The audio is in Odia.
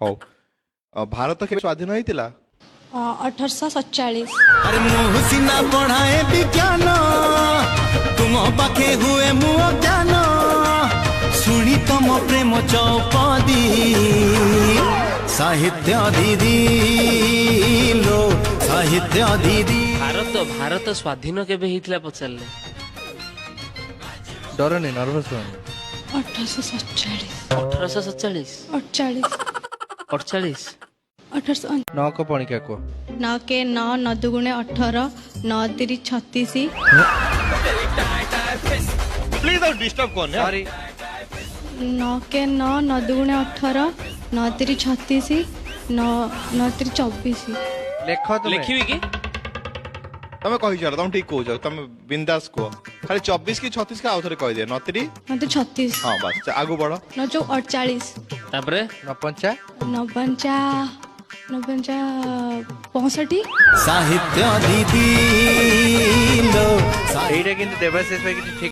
ହଉ, ଭାରତ କେବେ ସ୍ୱାଧୀନ ହେଇଥିଲା? 1847। ଆରେ ମୁଁ ସିନା ପଢ଼ାଏ ବିଜ୍ଞାନ, ତୁମ ପାଖେ ହୁଏ ମୁଁ ଅଜ୍ଞାନ। ଶୁଣି ତମ ପ୍ରେମ ଚୌପଦୀ, ସାହିତ୍ୟ ଦିଦି ଲୋ, ସାହିତ୍ୟ ଦିଦି। ଭାରତ ସ୍ୱାଧୀନ କେବେ ହେଇଥିଲା ପଚାରିଲେ। ଡରନି, ନର୍ଭସ ହୁଅନି। 1847। 1847। 48। 48। 1800। ନଅଙ୍କ ପଣିକା କୁହ। 9 କେ 9, 9 ଦୁଗୁଣେ 18, 9 ତିରି 36। ପ୍ଲିଜ ଆଉ ଡିଷ୍ଟର୍ବ କରନି। ସରି। 9 କେ 9, 9 ଦୁଗୁଣେ 18, 9 ତିରି 36, 9 ତିରି 24। ଲେଖ ତୁମେ। ଲେଖିବି କି? ତମେ କହିଚାଲ, ତମେ ଠିକ କହୁଛ, ତମେ ବିନ୍ଦାସ କୁହ। ଖାଲି 24 କି 36 କି ଆଉ ଥରେ କହିଦିଅ। 9 ତିରି? 9 ତିରି 36। ହଁ ବାସ୍, ଆଗକୁ ବଢ। 9 ଚଉ 48। ତାପରେ? 9 ପଞ୍ଚା? 9 ପଞ୍ଚା, 9 ପଞ୍ଚା 65। ସାହିତ୍ୟ ଦିଦି ଲୋ। ଏଇଟା କିନ୍ତୁ ଦେବାଶିଷ ଭାଇ କିଛି ଠିକ